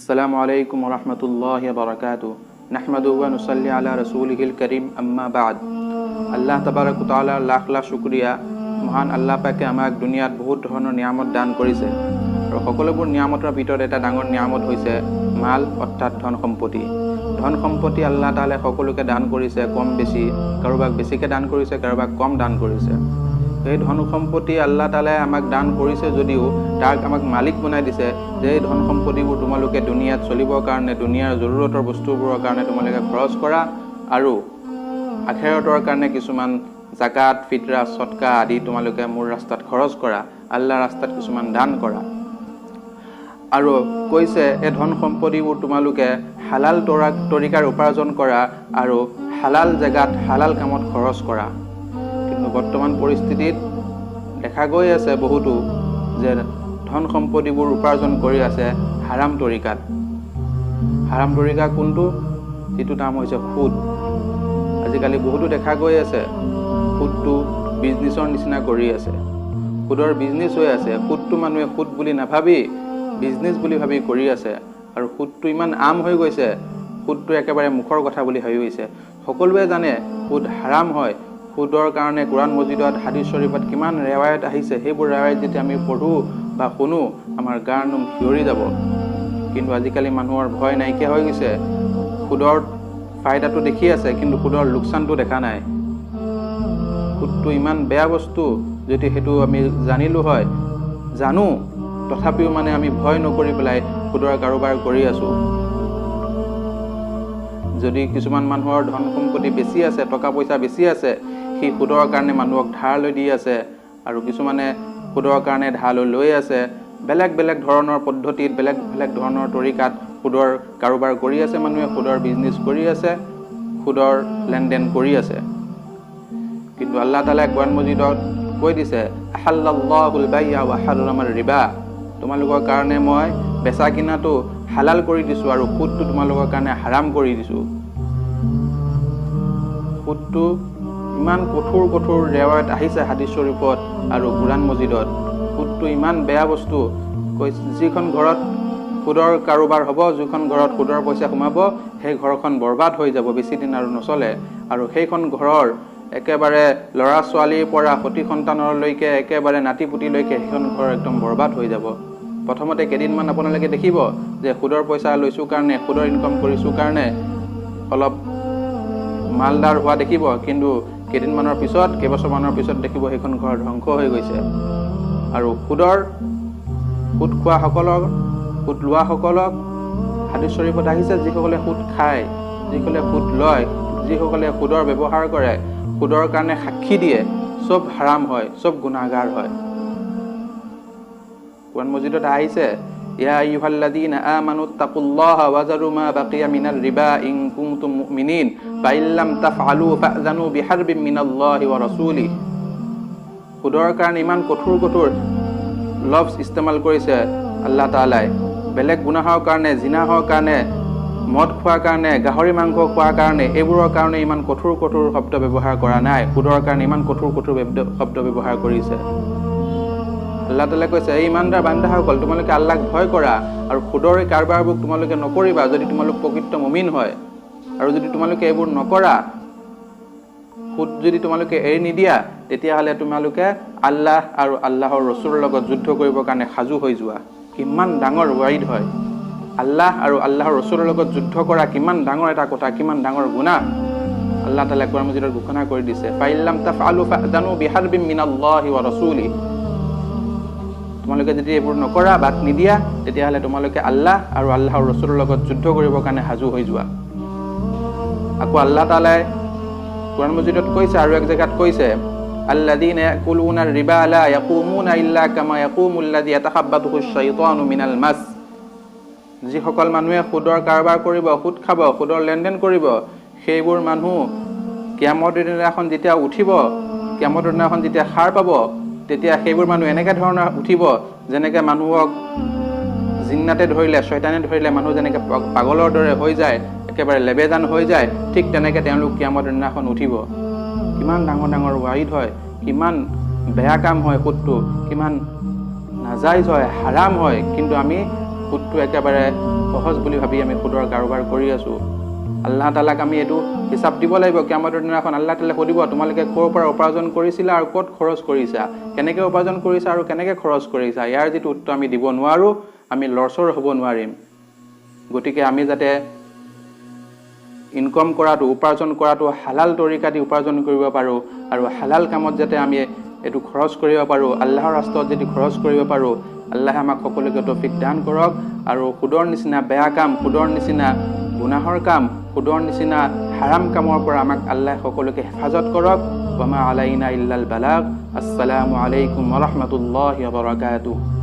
আসসালামু আলাইকুম রহমতুল্লাহ বরকাতু। নাহমাদু ওয়া নুসাল্লি আলা রাসূলিহিল করিম, আম্মা বাদ। আল্লাহ তাবারাক তাআলার লাখ লাখ শুকরিয়া, মহান আল্লাহ পাকে আমাক দুনিয়াত বহুত ধৰণৰ নিয়ামত দান কৰিছে আৰু সকলোবোৰ নিয়ামতৰ ভিতৰত এটা ডাঙৰ নিয়ামত হৈছে মাল, অৰ্থাৎ ধন সম্পত্তি। ধন সম্পত্তি আল্লাহ তাআলাই সকলোকে দান কৰিছে, কম বেছি, কাৰোবাক বেছিকৈ দান কৰিছে, কাৰোবাক কম দান কৰিছে। সেই ধন সম্পত্তি আল্লাহ তাআলাই আমাক দান কৰিছে যদিও তাক আমাক মালিক বনাই দিছে যে এই ধন সম্পত্তিবোৰ তোমালোকে দুনিয়াত চলিবৰ কাৰণে, দুনিয়াৰ জৰুৰতৰ বস্তুবোৰৰ কাৰণে তোমালোকে খৰচ কৰা আৰু আখেৰতৰ কাৰণে কিছুমান জাকাত, ফিতৰা, সদকা আদি তোমালোকে মোৰ ৰাস্তাত খৰচ কৰা, আল্লাহৰ ৰাস্তাত কিছুমান দান কৰা। আৰু কৈছে এই ধন সম্পত্তিবোৰ তোমালোকে হালাল তৰিকাৰ উপাৰ্জন কৰা আৰু হালাল জেগাত হালাল কামত খৰচ কৰা। কিন্তু বৰ্তমান পৰিস্থিতিত দেখা গৈ আছে বহুতো যে ধন সম্পত্তিবোৰ উপাৰ্জন কৰি আছে হাৰাম তৰিকাত। হাৰাম তৰিকা কোনটো? যিটো নাম হৈছে সুদ। আজিকালি বহুতো দেখা গৈ আছে সুদটো বিজনেছৰ নিচিনা কৰি আছে, সুদৰ বিজনেছ হৈ আছে। সুদটো মানুহে সুদ বুলি নাভাবি বিজনেছ বুলি ভাবি কৰি আছে আৰু সুদটো ইমান আম হৈ গৈছে, সুদটো একেবাৰে মুখৰ কথা বুলি ভাবি গৈছে। সকলোৱে জানে সুদ হাৰাম হয়। সুদৰ কাৰণে কোৰআন মজিদত, হাদিছ শ্বৰীফত কিমান ৰেৱায়ত আহিছে, সেইবোৰ ৰেৱায়ত যেতিয়া আমি পঢ়োঁ বা শুনো আমাৰ গাৰ নোম শিয়ৰি যাব। কিন্তু আজিকালি মানুহৰ ভয় নাইকিয়া হৈ গৈছে। সুদৰ ফাইদাটো দেখি আছে কিন্তু সুদৰ লোকচানটো দেখা নাই। সুদটো ইমান বেয়া বস্তু, যদি সেইটো আমি জানিলোঁ হয়, জানো, তথাপিও মানে আমি ভয় নকৰি পেলাই সুদৰ কাৰোবাৰ কৰি আছোঁ। যদি কিছুমান মানুহৰ ধন সম্পত্তি বেছি আছে, টকা পইচা বেছি আছে, সেই সুদৰ কাৰণে মানুহক ধাৰলৈ দি আছে আৰু কিছুমানে সুদৰ কাৰণে ধাৰলৈ লৈ আছে। বেলেগ বেলেগ ধৰণৰ পদ্ধতিত, বেলেগ বেলেগ ধৰণৰ তৰিকাত সুদৰ কাৰোবাৰ কৰি আছে মানুহে, সুদৰ বিজনেছ কৰি আছে, সুদৰ লেনদেন কৰি আছে। কিন্তু আল্লাহ তাআলাই কোৰআন মজিদত কৈ দিছে, আহাল্লাল্লাহুল বাইয়া ওয়া হাৰৰামাৰ ৰিবা, তোমালোকৰ কাৰণে মই বেচা কিনাটো হালাল কৰি দিছোঁ আৰু সুদটো তোমালোকৰ কাৰণে হাৰাম কৰি দিছোঁ। সুদটো ইমান কঠোৰ কঠোৰ ৰেৱায়ত আহিছে হাদিছ শ্বৰীফত আৰু কোৰআন মজিদত। সুদটো ইমান বেয়া বস্তু, কৈ যিখন ঘৰত সুদৰ কাৰোবাৰ হ'ব, যিখন ঘৰত সুদৰ পইচা সোমাব, সেই ঘৰখন বৰবাদ হৈ যাব, বেছিদিন আৰু নচলে। আৰু সেইখন ঘৰৰ একেবাৰে ল'ৰা ছোৱালীৰ পৰা সতি সন্তানলৈকে, একেবাৰে নাতি পুতিলৈকে সেইখন ঘৰ একদম বৰবাদ হৈ যাব। প্ৰথমতে কেইদিনমান আপোনালোকে দেখিব যে সুদৰ পইচা লৈছোঁ কাৰণে, সুদৰ ইনকম কৰিছোঁ কাৰণে অলপ মালদাৰ হোৱা দেখিব, কিন্তু কেইদিনমানৰ পিছত, কেইবছৰমানৰ পিছত দেখিব সেইখন ঘৰ ধ্বংস হৈ গৈছে। আৰু সুদৰ সুদ খোৱাসকলক, সুদ লোৱাসকলক হাদিছ শ্বৰীফত আহিছে, যিসকলে সুদ খায়, যিসকলে সুদ লয়, যিসকলে সুদৰ ব্যৱহাৰ কৰে, সুদৰ কাৰণে সাক্ষী দিয়ে, চব হাৰাম হয়, চব গুনাহগাৰ হয়। কোৰআন মজিদত আহিছে, ইয়া আইয়ুহাল্লাযীনা আমানু তাকুল্লাহা ওয়াযাৰু মা বাকিয়া মিনাৰ ৰিবা ইন কুনতুম মুমিনিন ফাইল্লাম তাফআলু ফাযানু বিহাৰবিন মিনাল্লাহি ওয়া ৰাসূলিহি। সুদৰ কাৰণে ইমান কঠোৰ কঠোৰ লফজ ইস্তেমাল কৰিছে আল্লাহ তাআলাই। বেলেগ গুনাহৰ কাৰণে, জিনাহৰ কাৰণে, মদ খোৱাৰ কাৰণে, গাহৰি মাংস খোৱাৰ কাৰণে, এইবোৰৰ কাৰণে ইমান কঠোৰ কঠোৰ শব্দ ব্যৱহাৰ কৰা নাই। সুদৰ কাৰণে ইমান কঠোৰ কঠোৰ শব্দ ব্যৱহাৰ কৰিছে। আল্লাহ তাআলাই কৈছে, এই ইমানদাৰ বান্দাসকল, তোমালোকে আল্লাহক ভয় কৰা আৰু সুদৰ এই কাৰবাৰবোৰ তোমালোকে নকৰিবা যদি তোমালোক প্ৰকৃত মুমিন হয়। আৰু যদি তোমালোকে এইবোৰ নকৰা, সুদ যদি তোমালোকে এৰি নিদিয়া, তেতিয়াহ'লে তোমালোকে আল্লাহ আৰু আল্লাহৰ ৰচুলৰ লগত যুদ্ধ কৰিবৰ কাৰণে সাজু হৈ যোৱা। কিমান ডাঙৰ ৱাইদ হয়! আল্লাহ আৰু আল্লাহৰ ৰচুলৰ লগত যুদ্ধ কৰা কিমান ডাঙৰ এটা কথা, কিমান ডাঙৰ গুনাহ। আল্লাহ তাআলাই কোৰআন মজিদত ঘোষণা কৰি দিছে, ফাইল্লাম তাফআলু ফাযানু বিহাৰবিন মিনাল্লাহি ওয়া ৰাসূলিহি। তোমালোকে যদি এইবোৰ নকৰা, বাদ নিদিয়া, তেতিয়াহ'লে তোমালোকে আল্লাহ আৰু আল্লাহৰ ৰচুলৰ লগত যুদ্ধ কৰিবৰ কাৰণে সাজু হৈ যোৱা। আকৌ আল্লাহ তাআলাই কোৰআন মজিদত কৈছে, আৰু এক জেগাত কৈছে, আল্লাযীনা ইয়াকুলুনা ৰিবা লা ইয়াকুমুনা ইল্লা কামা ইয়াকুমুল্লাযী ইয়াতাখাব্বাতুহু শ্বাইতানু মিনাল মাস। যিসকল মানুহে সুদৰ কাৰবাৰ কৰিব, সুদ খাব, সুদৰ লেনদেন কৰিব, সেইবোৰ মানুহ কিয়ামতৰ দিনাখন যেতিয়া উঠিব, কিয়ামতৰ দিনাখন যেতিয়া সাৰ পাব, তেতিয়া সেইবোৰ মানুহ এনেকৈ ধৰণৰ উঠিব যেনেকৈ মানুহক জিন্নাতে ধৰিলে, শয়তানে ধৰিলে মানুহ যেনেকৈ পাগলৰ দৰে হৈ যায়, একেবাৰে লেবেজান হৈ যায়, ঠিক তেনেকৈ তেওঁলোক কিয়ামতৰ দিনাখন উঠিব। কিমান ডাঙৰ ডাঙৰ ৱাইদ হয়, কিমান বেয়া কাম হয় সুদটো, কিমান নাজাইজ হয়, হাৰাম হয়, কিন্তু আমি সুদটো একেবাৰে সহজ বুলি ভাবি আমি সুদৰ কাৰোবাৰ কৰি আছোঁ। আল্লাহ তাআলাক আমি এইটো হিচাপ দিব লাগিব। কিয়ামতৰ দিনাখন আল্লাহ তাআলাই সুধিব, তোমালোকে ক'ৰ পৰা উপাৰ্জন কৰিছিলা আৰু ক'ত খৰচ কৰিছা, কেনেকৈ উপাৰ্জন কৰিছা আৰু কেনেকৈ খৰচ কৰিছা। ইয়াৰ যিটো উত্তৰ আমি দিব নোৱাৰোঁ, আমি লৰচৰ হ'ব নোৱাৰিম। গতিকে আমি যাতে ইনকম কৰাটো, উপাৰ্জন কৰাটো হালাল তৰিকা দি উপাৰ্জন কৰিব পাৰোঁ আৰু হালাল কামত যাতে আমি এইটো খৰচ কৰিব পাৰোঁ, আল্লাহৰ ৰাস্তাত যদি খৰচ কৰিব পাৰোঁ, আল্লাহে আমাক সকলোকে তৌফিক দান কৰক। আৰু সুদৰ নিচিনা বেয়া কাম, সুদৰ নিচিনা গুনাহৰ কাম, সুদৰ নিচিনা হাৰাম কামৰ পৰা আমাক আল্লাহে সকলোকে হেফাজত কৰক। ওয়ামা আলাইনা ইল্লাল বালাগ। আসসালামু আলাইকুম ওয়া ৰাহমাতুল্লাহি ওয়া বাৰাকাতুহু।